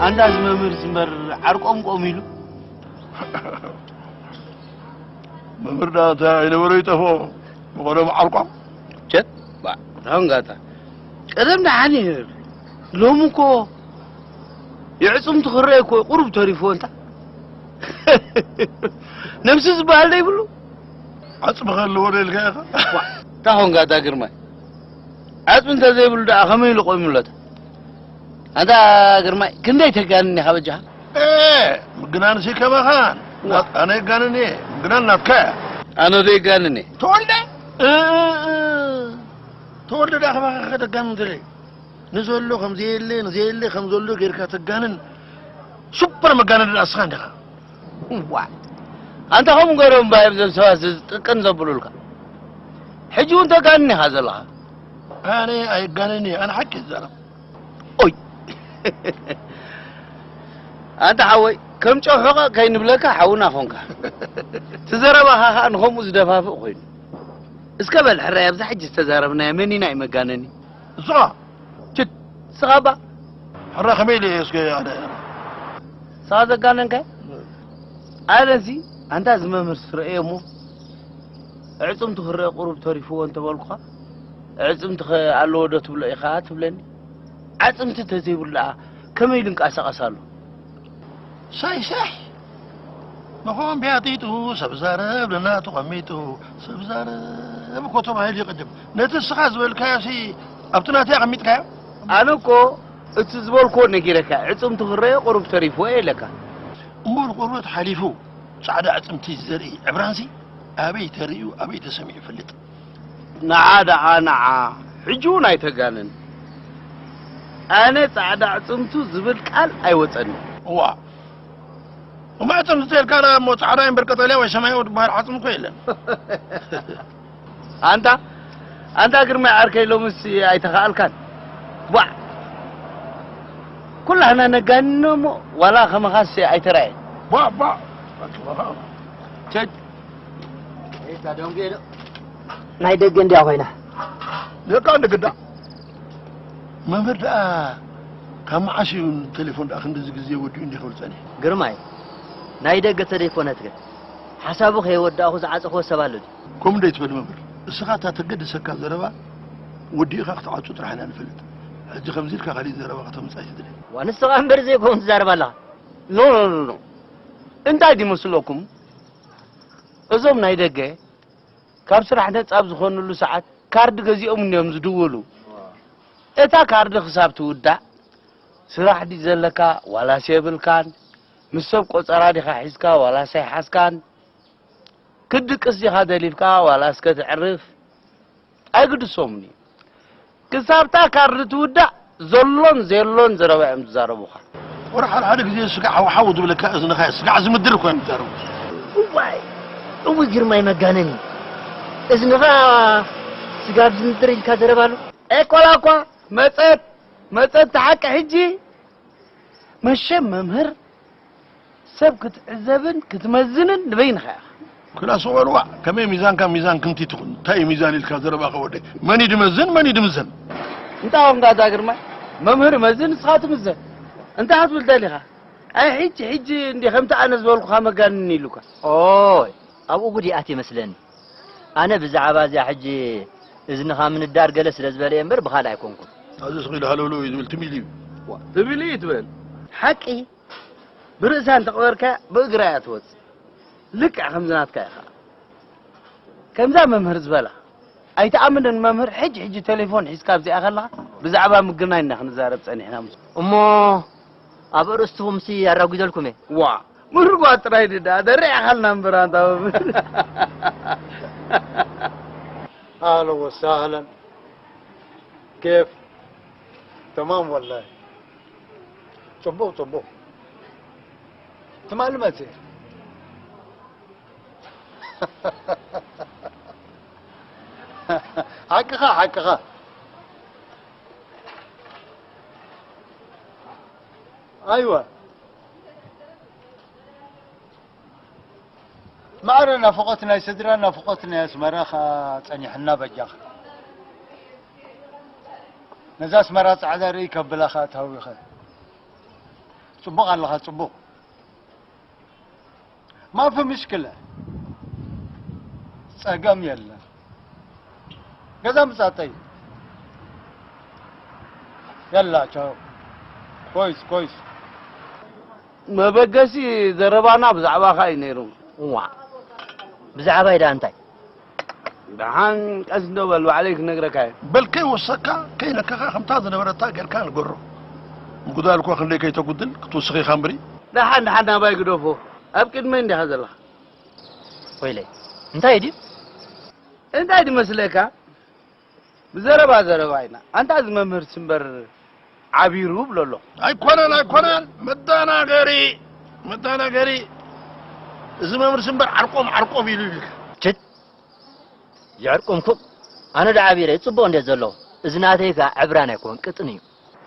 ኣንዳዚ መምህር ዝምበር ዓርቆም ቆም ኢሉ። መምህር ዳታ ኣይነበረ ይጠፍኦ፣ ብቐደም ዓርቋም። ቸት፣ ባ፣ ታሁን ጋታ። ቀደም ደሓን እዩ ነይሩ። ሎሚ እኮ የዕጽምቱ ክረአ እኮ ቁሩብ ተሪፍዎ እንታ። ነብሲ ዝበሃል ዘይብሉ። ዓጽሚ ከልዎ ዶ ኢልካ ኢኻ? ዋ፣ ታሁን ጋታ ግርማይ። ዓጽሚ እንተዘይብሉ ደኣ ከመይ ኢሉ ቆይሙለታ? ኣንታ ግርማይ፣ ክንደይ ተጋንን ኢኻ በጃኻ? ኤ፣ ምግናንሲ ከማኻን። ዋ። ናት-፣ ኣነ ይጋንን እየ። ምግናን ናትካ እያ። ኣነ ዶ ይጋንን እየ? ተወልደ? እ፣ እ፣ እ። ተወልደ ደኣ ከማኻ ከተጋንን ትደሊ? ንዘሎ ከም ዘየለ፣ ንዘየለ ከም ዘሎ ጌርካ ተጋንን። ሱፐር መጋነን ደኣ እስኻ እንዲኻ። ዋ። ኣንታ ከምኡ ገይሮም እምባ እዮም ዘም ሰባት ዝጥቅን ዘብሉልካ። ሕጂ እውን ተጋንን ኢኻ ዘለኻ። ኣነ ኣይጋንን እየ። ኣነ ሓቂ ይዛረብ። ኦይ። ኣንታ ሓወይ፣ ከም ጨውሖ ከይንብለካ ሓውና ኾንካ። እቲ ዘረባኻ ኸኣ ንኸምኡ ዝደፋፍእ ኮይኑ። እስከ በል ሕራይ ኣብዛ ሕጂ ዝተዛረብናዮ መኒና እዩ መጋነኒ? ንስኻ? ችት፣ ንስኻ እባ። ሕራ ከመይ ኢለ እየ እስከ ኣነ? ንስኻ ዘጋነንካ? ኣነሲ ኣንታ እዚ መምህር ስረኤ እሞ ኣዕጽምቱ ክረአ ቁሩብ ተሪፍዎ እንተበልኩኻ፣ ኣዕጽምትኸ ኣለዎ ዶ ትብሎ ኢኻ ትብለኒ? ኣዕጽምቲ ተዘይብሉ ደኣ ከመይ ኢሉ ይንቀሳቐስ ኣሎ? ሳይ ሳይ! መኾን ቢያጢጡ ሰብ ዛረብ ንናቱ ቐሚጡ ሰብ ዛረብ እኮ ተባሂሉ ይቕድም። ነቲ እስኻ ዝበልካዮሲ ኣብቲ ናተይ ኣቐሚጥካዮ? ኣነ እኮ እቲ ዝበልኩዎ ነጊረካ፣ ኣዕጽምቱ ክረአ ቁሩብ ተሪፍዎ እየ ኢለካ። እሞ ንቆርበት ሓሊፉ ጻዕዳ ኣዕጽምቲ ዘርኢ ዕብራንሲ ኣበይ ተርእዩ ኣበይ ተሰሚዑ ይፈልጥ? ንዓ ደኣ ንዓ፣ ሕጂ እውን ኣይተጋንን። ኣነ ጻዕዳ ኣዕጽምቱ ዝብል ቃል ኣይወጸኒ። እዋ። እሞ ኣዕጽምቲ ተልካ ደኣ እሞ ጻዕዳ እምበር ቀጠልያ ወይ ሰማያዊ ዝበሃል ዓጽሚ እኮ የለን። ኣንታ፣ ኣንታ ግርማይ ዓርከይ ሎምስ ኣይተኻኣልካን። ቧዕ! ኩላህና ነጋንኖ እሞ ዋላ ከማኻስ ኣይተራእየን። ቧዕ፣ ቧዕ! ቸድ! እታ ደንጉየ ዶ? ናይ ደገ እንድያ ኮይና። ደቃ ንግዳ። መምህር ደኣ ካብ መዓስ እዩ ቴሌፎን ደኣ ክንድዚ ግዜ ወዲኡ እንዲህ ክብል ጸኒሑ? ግርማይ፣ ናይ ደገ ተደይኮነት ግን፣ ሓሳቡ ከየወዳእኹ ዝዓጸኽዎ ሰብ ኣሎ ድዩ? ከምኡ እንዶ ኣይትበል መምህር። እስኻ እታ ተገድሰካ ዘረባ ወዲእኻ ክትዓጹ ጥራሕ ኢና ንፈልጥ። ሕጂ ከምዚ ኢልካ ካሊእ ዘረባ ከተምጽእ ኣይትድለ። ዋ፣ ንስኻ እምበር ዘይከውን ትዛረብ ኣለኻ። ኖ፣ ኖ፣ ኖ፣ ኖ። እንታይ ድዩ መስለኩም? እዞም ናይ ደገ ካብ ስራሕ ነጻ ኣብ ዝኾኑሉ ሰዓት ካርድ ገዚኦም እንድዮም ዝድውሉ። እታ ካርድ ክሳብ ትውዳእ ስራሕ ድዩ ዘለካ ዋላስ የብልካን፣ ምስ ሰብ ቆጸራ ዲኻ ሒዝካ ዋላስ ኣይሓዝካን፣ ክትድቅስ ዲኻ ደሊልካ ዋላስ ከተዕርፍ ኣይግድሶምን እዩ። ክሳብ እታ ካርድ ትውዳእ ዘሎን ዘየሎን ዘረባ እዮም ዝዛረቡኻ። ወረ ሓደ ሓደ ግዜ ስጋዕ ሓውሓው ዝብለካ እዝንኻ ስጋዕ ዝምድር እኮ እዮም ዝዛረቡ። እዋይ፣ እውይ ግርማይ መጋነኒ። እዝንኻ ስጋብ ዝምድር ኢልካ ዘረባ ኣሎ? ኤኮላ እኳ መጸት፣ መጸት ተሓቂ ሕጂ። መሸም መምህር ሰብ ክትዕዘብን ክትመዝንን ንበይንኻ ኢኻ። ክላስ ወልዋ፣ ከመይ ሚዛንካ ሚዛን ክንቲት ይኹን? እንታይ እዩ ሚዛን ኢልካ ዘረባኻ ወደይ? መን እዩ ድመዝን፣ መን እዩ ድምዘን? እንታይ ኾንካ እዛ ግርማይ? መምህር መዝን፣ ንስኻ ትምዘን። እንታይ ክትብል ደሊኻ? ኣይ ሕጂ፣ ሕጂ እንዲ ከምቲ ኣነ ዝበልኩኻ መጋንን ኢሉካ። ኦይ፣ ኣብኡ ጉድ ይኣት ይመስለኒ። ኣነ ብዛዕባ እዚኣ ሕጂ እዝንኻ ምንዳር ገለ ስለ ዝበለ እየ እምበር ብኻልእ ኣይኮንኩን። ኣዚ ስቕ ኢሉ ሃለውለው እዩ ዝብል ትም ኢሉ እዩ። ዋ፣ ትም ኢሉ እዩ ትበል። ሓቂ ብርእሳ እንተቕበርካያ ብእግራ እያ ትወጽእ። ልክዕ ከምዚ ናትካ ኢኻ። ከምዛ መምህር ዝበላ ኣይትኣምንን መምህር፣ ሕጂ ሕጂ ቴሌፎን ሒዝካ ኣብዚኣ ከለኻ ብዛዕባ ምግናይ ኢና ክንዛረብ ጸኒሕና ምስ እሞ ኣብ ኣርእስትኹምሲ ኣራጒዘልኩም እየ። ዋ፣ ምርጓ ጥራይ ድዳ ደሪዕኻልና እምበር ኣንታ መምህር። ኣህለን ወሳህለን። ኬፍ። ተማም ወላሂ። ጽቡቕ፣ ጽቡቕ። ትማሊ መጺእ። ሓቅኻ፣ ሓቅኻ። ኣይወ። ማዕረ ናፍቖት ናይ ስድራ፣ ናፍቖት ናይ ኣስመራ ኸኣ ጸኒሕና በጃኻ። ነዛ ኣስመራ ጻዕዳ ርእይ ከብላ ኸኣ ተሃዊኸ። ጽቡቕ ኣለኻ፣ ጽቡቕ። ማፊ ምሽክለ። ጸገም የለን። ገዛ ምጻጠይ። የላ፣ ቻው። ኮይስ፣ ኮይስ። መበገሲ ዘረባና ብዛዕባኻ እዩ ነይሩ። እዋ፣ ብዛዕባይ ደኣ እንታይ? ደሓን ቀስ እንዶ በል፣ ባዕለይ ክነግረካ እየ። በል ከይወሰካ፣ ከይነከኻ፣ ከምታ ዝነበረታ ጌርካ ንገሮ። ምጉዳል እኳ ክንደይ ከይተጉድል ክትውስኽ ኢኻ እምበሪ። ደሓን፣ ደሓን ናባይ ግደፎ። ኣብ ቅድመይ እንዲኻ ዘለኻ። ወይለይ፣ እንታይ ድዩ? እንታይ ድመስለካ? ብዘረባ ዘረባ ኢና። ኣንታ እዚ መምህርሲ እምበር ዓቢሩ እብሎ ኣለኹ። ኣይኮነን፣ ኣይኮነን። መዳናገሪ፣ መዳናገሪ። እዚ መምህርሲ እምበር ዓርቆም፣ ዓርቆም ኢሉ ይብልካ። ችት! የዕርቁምኩም። ኣነ ደኣ ዓቢረ ጽቡቕ እንዴት ዘለኹ። እዚ ናተይ ከኣ ዕብራን ኣይኮን ቅጥን እዩ።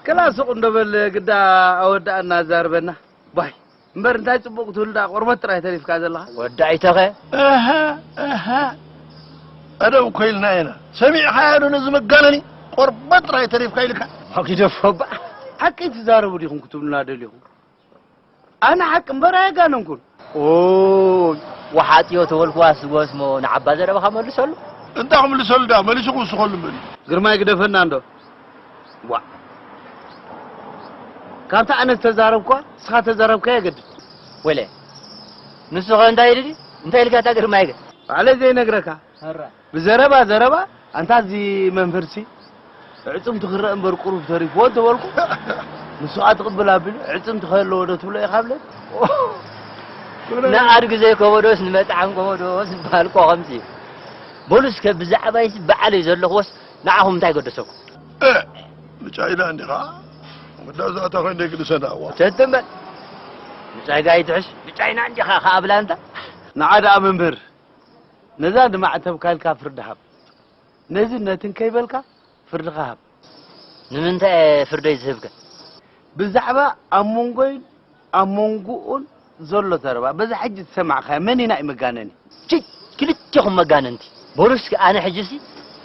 ክላ ሱቕ እንዶ በል ግዳ ኣወዳእና ኣዛርበና። ባይ። እምበር እንታይ ጽቡቕ ክትብል ደኣ ቆርበት ጥራይ ተሪፍካ ዘለኻ። ወዲ ኣይተኸ። እህ፣ እህ። ኣደው እኮ ኢልና ኢና። ሰሚዕኻዮ ዶ ነዚ መጋነኒ? ቆርበት ጥራይ ተሪፍካ ኢልካ። ግደፎ እባ። ሓቂ ትዛረቡ ዲኹም ክትብሉና ደሊኹም? ኣነ ሓቂ እምበር ኣየጋነንኩን። ኦይ፣ ወሓጥዮ ተበልኩዋ ስጎስ ሞ ንዓባ ዘረባኻ መልሰሉ። እንታይ ክምልሰሉ ደኣ? መሊሱ ክውስኸሉ እምበል። ግርማይ ግደፈና እንዶ። ዋ። ካብታ ኣነ ዝተዛረብኳ፣ ንስኻ ተዛረብካዮ የገድድ። ወይለ፣ ንሱ ኸ እንታይ ኢሉ ድዩ? እንታይ ኢልካ እታ ግርማይ ግን? ባዕለይ ዘይነግረካ። ኧረ። ብዘረባ ዘረባ፣ ኣንታ እዚ መምህርሲ፣ ኣዕጽምቱ ክረአ እምበር ቁሩብ ተሪፍዎ እንተበልኩ፣ ንሱ ኸኣ ትቕብል ኣቢሉ፣ ኣዕጽምቲ ከለዎ ዶ ትብሎ ኢኻ ብለኒ? ንኣድጊ ዘይከበዶስ ንመጥዓም ከበዶስ ዝበሃል እኮ ከምዚ እዩ። በሉ እስከ ብዛዕባይሲ ባዕለይ ዘለኽዎስ ንዓኹም እንታይ ገደሰኩም? እ፣ ብጫይና እንዲኻ? መወዳእታኣ እታ ኮይና ይግድሰና። እዋ። ሰቲ እምበር። ብጫይጋ ኣይትሕሽ፣ ብጫይና እንዲኻ ከኣ ብላ እንታ። ንዓ ደኣ መምህር፣ ነዛ ንማዕተብካ ኢልካ ፍርዲ ሃብ። ነዚ ነትን ከይበልካ ፍርድኻ ሃብ። ንምንታይ እየ ፍርደይ ዝህብከ? ብዛዕባ ኣብ መንጎይን ኣብ መንጎኡን ዘሎ ዘረባ፣ በዛ ሕጂ ዝሰማዕካያ መን ኢና እዩ መጋነኒ? ችይ! ክልቴኹም መጋነንቲ። በሉ እስኪ ኣነ ሕጂሲ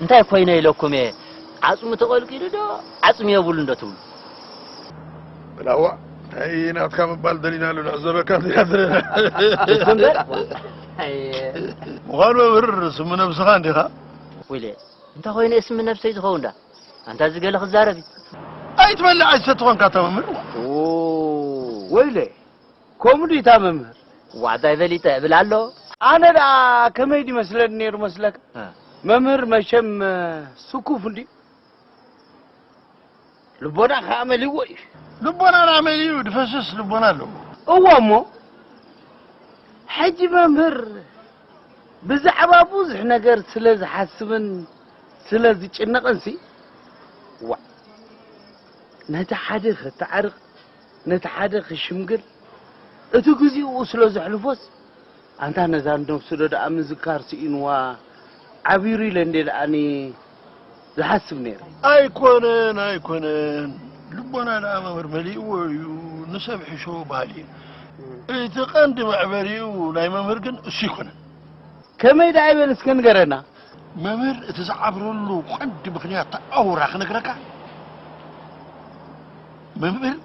እንታይ ኮይነ ኢለኩም እየ? ዓጽሙ ተቐልቂሉ ዶ ዓጽሚ የብሉን ዶ ትብሉ? በላዋ፣ እንታይ ናትካ ምባል ደሊና ኣሎ ንዕዘበካ እንዲና ዘለና። እሱ እምበር፣ ኣየ። ምዃኑ መምህር ስሚ ነብስኻ እንዲኻ? ወይለ፣ እንታይ ኮይነ ስሚ ነብሰይ ዝኸውን ዳ? ኣንታ እዚ ገለ ክዛረብ እዩ። ኣይትበልዕ ኣይትሰቲ ኾንካ እታ መምህር። ኦ። ወይለ፣ ከምኡ ድዩ እታ መምህር? ዋዕታይ ፈሊጠ እብል ኣሎ። ኣነ ደኣ ከመይ ድመስለኒ ነይሩ መስለካ? እ። መምህር መሸም፣ እ፣ ስኩፍ እንድዩ። ልቦና ከኣ መሊዎ እዩ። ልቦናና መሊኡ ድፈስስ ልቦና ኣለዎ። እዎ እሞ፣ ሕጂ መምህር ብዛዕባ ብዙሕ ነገር ስለ ዝሓስብን ስለ ዝጭነቕንሲ፣ ዋእ፣ ነቲ ሓደ ከተዕርቕ፣ ነቲ ሓደ ክሽምግል፣ እቲ ግዜኡ ስለ ዘሕልፎስ፣ ኣንታ ነዛ ነብሱ ዶ ደኣ ምዝካር ስኢንዋ፣ ዓቢሩ ኢለ እንዴ ደኣኒ ዝሓስብ ነይረ። ኣይኮነን፣ ኣይኮነን። ልቦና ደኣ መምህር መሊእዎ እዩ፣ ንሰብ ሕሾ በሃሊ እዩ። እቲ ቀንዲ መዕበሪኡ ናይ መምህር ግን እሱ ኣይኮነን። ከመይ ደኣ ይበል እስከ ንገረና። መምህር እቲ ዝዓብረሉ ቀንዲ ምኽንያት ኣውራ ክነግረካ። መምህር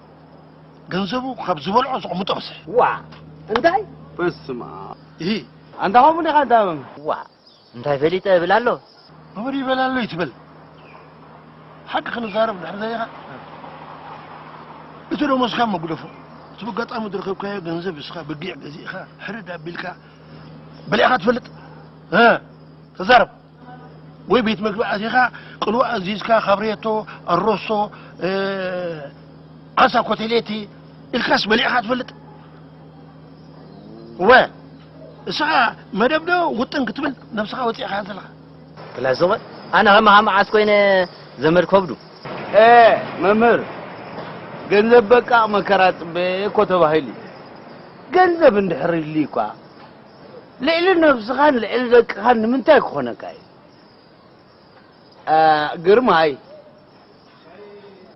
ገንዘቡ ካብ ዝበልዖ ዘቐምጦ በዝሕ። ዋ፣ እንታይ? በስመ ኣብ። እሂ። ኣንታ ከምኡ ዲኻ ኣንታ መምህር? ዋ፣ እንታይ ፈሊጠ እብል ኣሎ? መምህር ይበል ኣሎ ይትበል። ሓቂ ክንዛረብ እንድሕር ደሊኻ፣ እቲ ደሞዝካ መጉደፎ፣ እቲ በጋጣሚ ዝረኸብካዮ ገንዘብ ንስኻ በጊዕ ገዚእኻ ሕርድ ኣቢልካ በሊዕኻ ትፈልጥ? እ፣ ተዛረብ። ወይ ቤት መግቢ ኣቲኻ ቅልዋ ኣዚዝካ ካብሬቶ፣ ኣሮሶ፣ እ፣ ዓሳ ኮተሌቲ ኢልካስ በሊዕኻ ትፈልጥ? እወ፣ እስኻ መደብ ዶ ውጥን ክትብል ነብስኻ ወጺእኻ ዘለኻ? ክላስ እወ፣ ኣነ ከማኻ መዓስ ኮይነ ዘመድ ከብዱ? ኤ፣ መምህር፣ ገንዘብ በቃ መከራ ጽበ እኮ ተባሂሉ። ገንዘብ እንድሕር ይህሉ እኳ፣ ልዕሊ ነብስኻን ልዕሊ ደቅኻን ንምንታይ ክኾነካ እዩ? አ፣ ግርማይ፣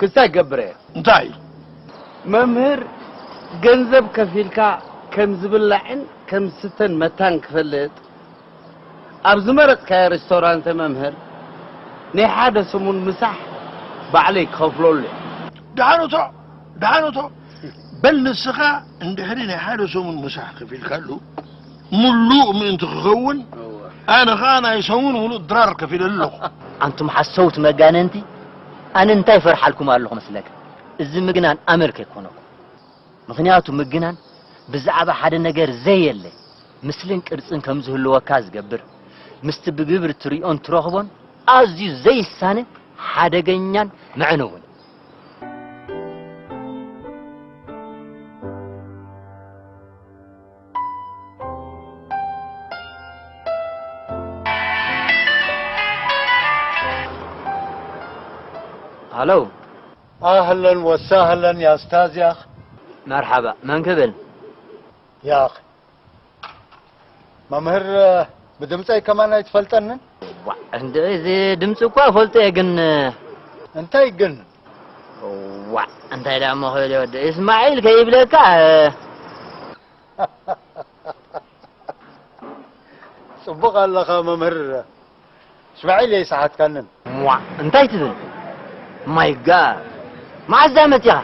ክስታይ ገብረ። እንታይ? መምህር፣ ገንዘብ ከፊልካ ከም ዝብላዕን ከም ዝስተን መታን ክፈልጥ፣ ኣብ ዝመረጽካዮ ሬስቶራንት መምህር፣ ናይ ሓደ ሰሙን ምሳሕ ባዕለይ ክኸፍለሉ እየ። ደሓን እቶ፣ ደሓን እቶ። በል ንስኻ እንድሕሪ ናይ ሓደ ሰሙን ምሳሕ ከፊልካሉ፣ ምሉእ ምእንቲ ክኸውን፣ ኣነ ኸኣ ናይ ሰሙን ምሉእ ድራር ከፊለ ኣለኹ። ኣንቱም ሓሰውቲ መጋነንቲ፣ ኣነ እንታይ ይፈርሓልኩም ኣለኹ መስለካ? እዚ ምግናን ኣመል ከይኮነኩም። ምኽንያቱ ምግናን ብዛዕባ ሓደ ነገር ዘየለ ምስልን ቅርጽን ከም ዝህልወካ ዝገብር፣ ምስቲ ብግብሪ ትሪኦን ትረኽቦን ኣዝዩ ዘይሳነ ሓደገኛን መዕነውን። ሃሎ። ኣህለን ወሳህለን ያ ኣስታዝ ያኽ። መርሓባ፣ መን ክብል? ያኽ፣ መምህር፣ ብድምፀይ ከማን ኣይትፈልጠንን? ዋዕ፣ እንድዒ እዚ ድምፂ እኳ እፈልጦ እየ፣ ግን እንታይ ግን? ዋዕ፣ እንታይ ደኣ እሞ ክብል እየ ወዲ እስማዒል ከይብለካ። ጽቡቕ ኣለኻ መምህር። እስማዒል የይሰሓትካንን። ዋዕ፣ እንታይ ትብል? ማይ ጋድ፣ መዓዝ ደኣ መጺኻ?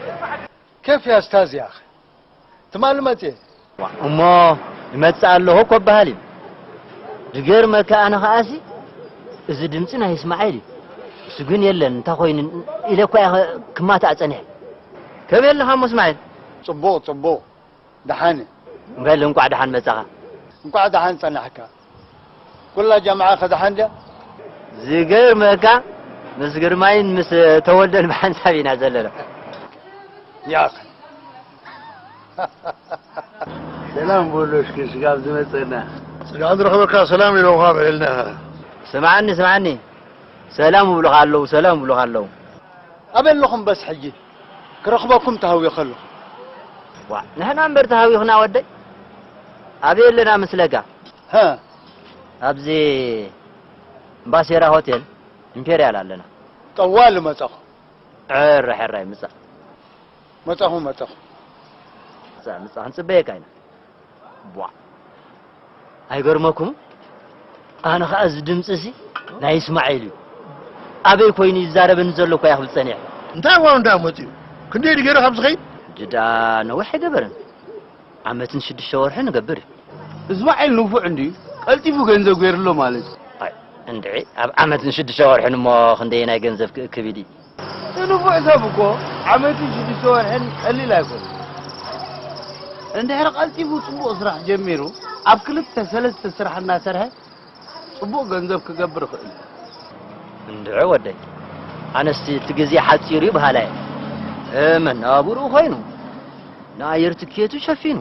ኬፍ ያ ኣስታዝ ያኽ። ትማሊ መጽየ። ዋዕ፣ እሞ ይመጽእ ኣለኹ እኮ እበሃል እዩ። ዝገርመካ ኣነ ኸኣሲ፣ እዚ ድምጺ ናይ እስማዒል እዩ። እሱ ግን የለን፣ እንታይ ኮይኑ ኢለ እኳ እየ ክማታእ ጸኒሐ። ከመይ ኣለኻ እሞ እስማዒል? ጽቡቕ፣ ጽቡቕ። ደሓን እየ። በል እንቋዕ ደሓን መጻኻ። እንቋዕ ደሓን ጸናሕካ። ኩላ ጃምዓ ከ ደሓን ድያ? ዝገርመካ ምስ ግርማይን ምስ ተወልደን ብሓንሳብ ኢና ዘለና። ያኽ። ሰላም በሎ እስኪ ስጋብ ዝመጸና። ስጋብ ዝረኽበካ ሰላም ኢሎምኻ ብዕልና። ስምዓኒ፣ ስምዓኒ። ሰላም ይብሉኻ ኣለዉ፣ ሰላም ይብሉኻ ኣለዉ። ኣበይ ኣለኹም በስ ሕጂ? ክረኽበኩም ተሃዊኸ ኣለኹ። ዋዕ፣ ንሕና እምበር ተሃዊኽና ወደይ። ኣበይ ኣለና ምስለካ? ሃ። ኣብዚ እምባሴራ ሆቴል ኢምፔርያል ኣለና። ጠዋሊ መጻኹ። ሕራይ፣ ሕራይ፣ ምጻእ። መጻኹ፣ መጻኹ። ምጻእ፣ ምጻእ፣ ክንጽበየካ ኢና። ቧዕ። ኣይገርመኩምን? ኣነ ኸኣ እዚ ድምጺ እዚ ናይ እስማዒል እዩ። ኣበይ ኮይኑ ይዛረበኒ ዘሎ እኳ እየ ክብል ጸኒሐ። እንታይ እዋኑ ደኣ መጺኡ? ክንደይ ድዩ ገይሩ ካብ ዝኸይድ? ሕጂ ደኣ ነዊሕ ኣይገበረን። ዓመትን ሽዱሽተ ወርሕን ይገብር እዩ። እስማዒል ንፉዕ እንድዩ፣ ቀልጢፉ ገንዘብ ገይሩ ኣሎ ማለት እዩ። ኣይ፣ እንድዒ፣ ኣብ ዓመትን ሽዱሽተ ወርሕን እሞ ክንደየናይ ገንዘብ ክእክብ ኢሉ እዩ? እቲ ንፉዕ ሰብ እኮ ዓመትን ሽዱሽተ ወርሕን ቀሊል ኣይኮነን። እንድሕር ቀልጢፉ ጽቡቕ ስራሕ ጀሚሩ፣ ኣብ ክልተ ሰለስተ ስራሕ እናሰርሐ ጽቡቕ ገንዘብ ክገብር ይኽእል እዩ። እንድዒ ወደይ፣ ኣነስ እቲ ግዜ ሓጺሩ እዩ በሃላይ እየ። እ፣ መናብርኡ ኮይኑ፣ ንኣየር ትኬቱ ሸፊኑ፣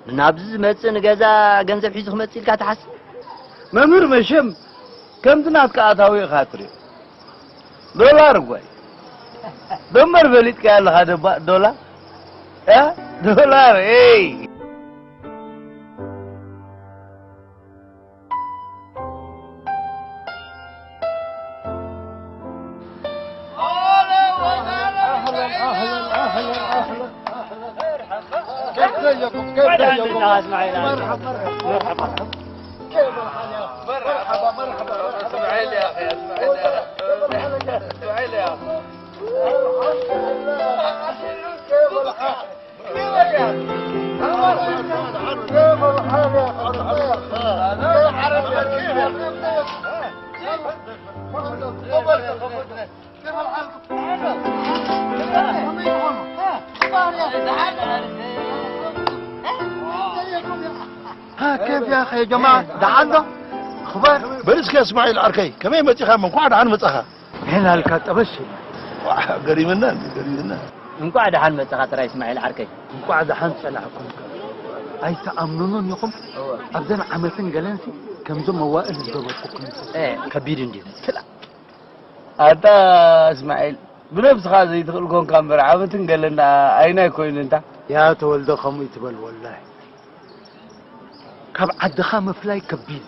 ንናብዚ ዝመጽእ ንገዛ ገንዘብ ሒዙ ክመጽእ ኢልካ ትሓስብ? መምህር መሸም ከምዚ ናትካ ኣታዊ ኢኻ ትሪኦ። ዶላር ጓይ። ደመር ፈሊጥካያ ኣለኻ ደባ ዶላር? እ? ዶላር፣ ኤይ! كيف زيكم؟ كيف زيكم؟ مرحبا، مرحبا. مرحبا، مرحبا. مرحبا، مرحبا. اسماعيل يا أخي، اسماعيل يا أخي. اسماعيل يا أخي. الحمد لله. كيف الحال؟ كيف الحال؟ كيف الحال يا أخي؟ كيف الحال؟ ها، كيف يا أخي يا جماعة؟ ደሓን ዶ? أخبار؟ በል እስከ እስማዒል ዓርከይ፣ ከመይ መጺኻ? እንኳዕ ደሓን መጻኻ። ሄላልካ ጠበሽ ኢላ። ዋዕ፣ ገሪምና እንዲ፣ ገሪምና። እንኳዕ ደሓን መጻኻ ጥራይ እስማዒል ዓርከይ። እንኳዕ ደሓን ጸናሕኩም። ኣይትኣምኑኑን ኢኹም? እወ። ኣብዘን ዓመትን ገለንሲ ከምዞም መዋእል ዝገበርኩኩም። እ፣ ከቢድ እንድዩ። ስላ ኣታ እስማዒል፣ ብነብስኻ ዘይትኽእል ኮንካ እምበር፣ ዓመትን ገለና ኣይናይ ኮይኑ እንታ። ያ ተወልደ፣ ከምኡ ይትበል ወላሂ። ካብ ዓድኻ ምፍላይ ከቢድ፣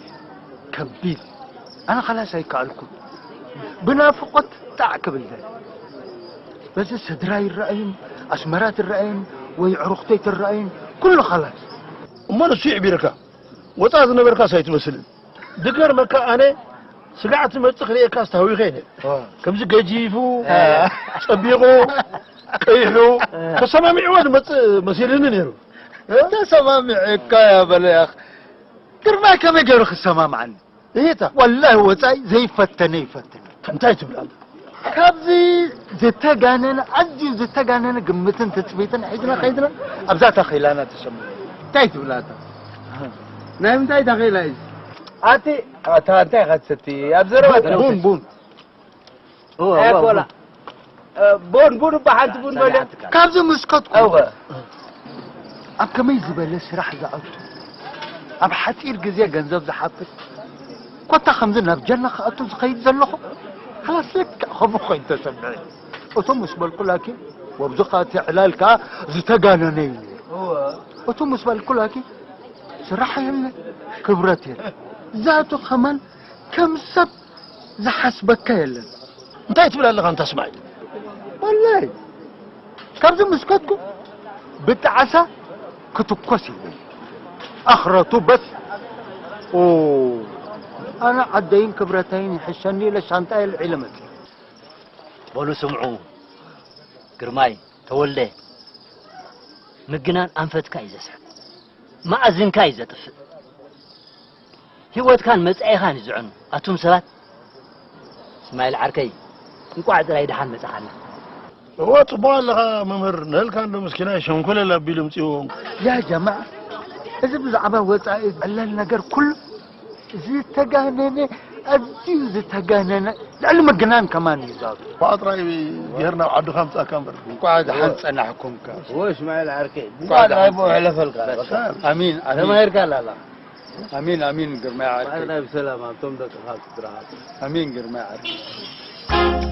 ከቢድ። ኣነ ኻላስ ኣይከኣልኩን። ብናፍቖት ጣዕ ክብል ደል። በዚ ስድራ ይረኣዩን፣ ኣስመራ ትረኣዩን፣ ወይ ዕሩኽተይ ትረኣዩን፣ ኩሉ ኻላስ። እሞ ንሱ ይዕቢርካ፣ ወጻእ ዝነበርካስ ኣይትመስልን። ዝገርመካ ኣነ ስጋዕ ትመጽእ ክርእየካ ኣስተሃዊኸ ኢለ። ዋ። ከምዚ ገጂፉ፣ እ። ጸቢቑ፣ ቀይሑ ተሰማሚዕዎ ዝመጽእ መሲልኒ ነይሩ። ተሰማሚዐካ እያ በለ ያኽ። ግርማይ ከመይ ገይሩ ክሰማምዓኒ? እታ ወላሂ ወጻኢ ዘይፈተነ ይፈትን። እንታይ ትብል ኣላ? ካብዚ ዝተጋነነ፣ ኣዝዩ ዝተጋነነ ግምትን ትጽቢትን ሒዝና ከይድና ኣብዛ ታኺላና ተሰሙ። እንታይ ትብል ኣታ? ናይ ምንታይ ታኺላ እዩ? ኣቲ ኣታ እንታይ ኢኻ ትሰቲ? ኣብ ዘረባ ቡን፣ ቡን። እወ፣ ኣያ እወ፣ ኮላ። እወ። እ፣ ቡን፣ ቡን እባ ሓንቲ ቡን በለ። ካብዚ ምስከትኩ እወ። ኣብ ከመይ ዝበለ ስራሕ ዝኣቱ፣ ኣብ ሓጺር ግዜ ገንዘብ ዝሓፍስ፣ ኮታ ከምዚ ናብ ጀና ክኣቱ ዝኸይድ ዘለኹ፣ ሓላስ ልክዕ ከምኡ ኮይኑ ተሰምዐ። እቱ ምስ በልኩ ላኪን፣ ወብዚ ኸኣ እቲ ዕላል ከኣ ዝተጋነነ እዩ ነይሩ። እወ። እቱ ምስ በልኩ ላኪን፣ ስራሕ የለ፣ ክብረት የለ። ዛቱ ከማን ከም ሰብ ዝሓስበካ የለን። እንታይ ትብል ኣለኻ ኣንታ እስማዒል? ወላሂ፣ ካብዚ ምስ ከድኩ ብጣዕሳ ክትኮስ ይብል። ኣኽረቱ በስ። ኦ፣ ኣነ ዓደይን ክብረተይን ይሕሸኒ ኢለ ሻንጣይ ኣልዒለ መጽየ። በሉ ስምዑ፣ ግርማይ፣ ተወልደ፣ ምግናን ኣንፈትካ እዩ ዘስሕት። መኣዝንካ እዩ ዘጥፍእ። ህይወትካን መጻኢኻን እዩ ዝዕኑ። ኣቱም ሰባት፣ እስማኤል ዓርከይ፣ እንቋዕ ጥራይ ደሓን መጻኻና። እወ፣ ጽቡቕ ኣለኻ መምህር። ነልካ እንዶ ምስኪናይ ሸንኮለል ኣቢሉ ምጽእዎ። ያ ጀማዓ፣ እዚ ብዛዕባ ወጻኢ ዝዕለል ነገር ኩሉ ዝተጋነነ፣ ኣዝዩ ዝተጋነነ፣ ልዕሊ ምግናን ከማን እዩ ዛቱ። እኳ ጥራይ ጌርና ኣብ ዓድኻ ምጻእካ እምበር። እንቋዕ ደሓን ጸናሕኩም ከ። እወ፣ እስማኤል ዓርከይ፣ እንቋዕ እንቋዕ ደሓን ደሓን ጸናሕኩም። ሕለፈልካ። በቃ። ኣሚን፣ ኣሚን። ተማሂርካ ኣላ። ኣሚን፣ ኣሚን፣ ግርማይ ዓርከይ። እንቋዕ ብሰላም ኣብቶም ደቅኻ ስድራኻ። ኣሚን፣ ግርማይ ዓርከይ።